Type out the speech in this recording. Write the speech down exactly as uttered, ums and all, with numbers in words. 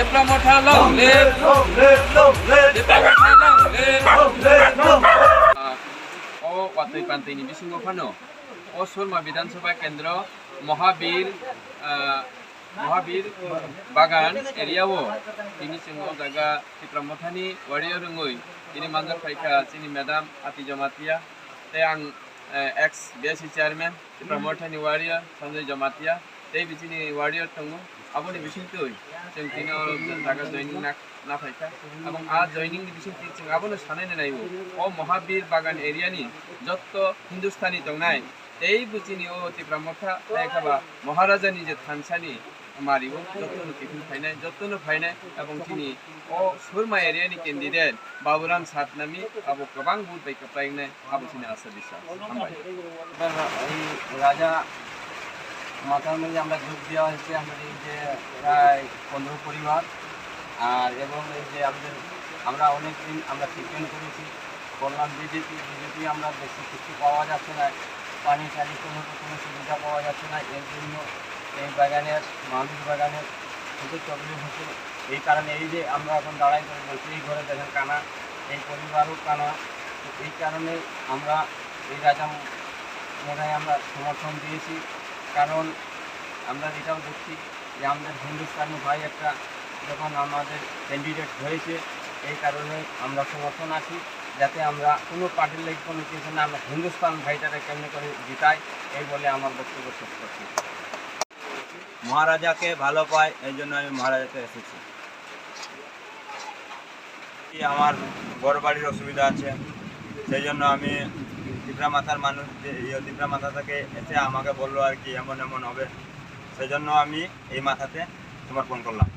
Tipra Motha long live! Long live, long live! Tipra Motha long live! Long live, long live! Ah, o watwi pantwini bisingo phano o Surma Bidhan Sabha Kendro Mohabir, ah, Mohabir Bagan area o tini chwng o jaga Tipra Mothani warrior wngwi tini manjak phaikha chini madam Ati Jamatia tei ang, eh, ex B S C chairman Tipra Mothani warrior Sanjay Jamatia tei bichini warrior tongo. Aboni bisingtwi chwng tini o jaga joining na, na phaikha. Abong a joining ni bisingtwi chwng abono sanai nai o Mohabir Bagan area ni jotto Hindustani tongnai tei buchini o Tipra Motha tei khaba Maharaja ni je thansani mario jottono kiphil phainai, jottono phainai, abong chini o Surma area ni candidate Baburam Satnami abo kwbang vote bai kwplai wngnai, abo chini asa bisa. Hambai. এই রাজা মাথার মধ্যে আমরা যোগ দেওয়া হয়েছে আমাদের এই যে প্রায় পনেরো পরিবার। আর এবং এই যে আমাদের, আমরা অনেক দিন আমরা ট্রিটমেন্ট করেছি, বললাম বিজেপি, বিজেপি আমরা বেশি কিছু পাওয়া যাচ্ছে না, পানি টানি কোনো, কোনো সুবিধা পাওয়া যাচ্ছে না। এর জন্য এই বাগানের, মানুষ বাগানের খুবই প্রবলেম হচ্ছে। এই কারণে এই যে আমরা এখন দাঁড়াই করে বলছি, এই ঘরে দেখেন কানা, এই পরিবারও কানা। তো এই কারণে আমরা এই রাজা মথায় আমরা সমর্থন দিয়েছি, কারণ আমরা এটাও দেখছি যে আমাদের হিন্দুস্তানি ভাই একটা যখন আমাদের ক্যান্ডিডেট হয়েছে, এই কারণে আমরা সমর্থন আছি, যাতে আমরা কোনো পার্টির লাগে কোনো কিছু না, আমরা হিন্দুস্তান ভাইটারে কেমনে করে জিতাই, এই বলে আমার বক্তব্য শেষ করছি। মহারাজাকে ভালো পাই, এই জন্য আমি মহারাজাতে এসেছি। এই আমার ঘর বাড়ির অসুবিধা আছে, সেই জন্য আমি তিপ্রা মাথার মানুষ, যে, ইয়ে, তিপ্রা মাথা থেকে এসে আমাকে বললো আর কি, এমন এমন হবে, সেই জন্য আমি এই মাথাতে সমর্পণ করলাম।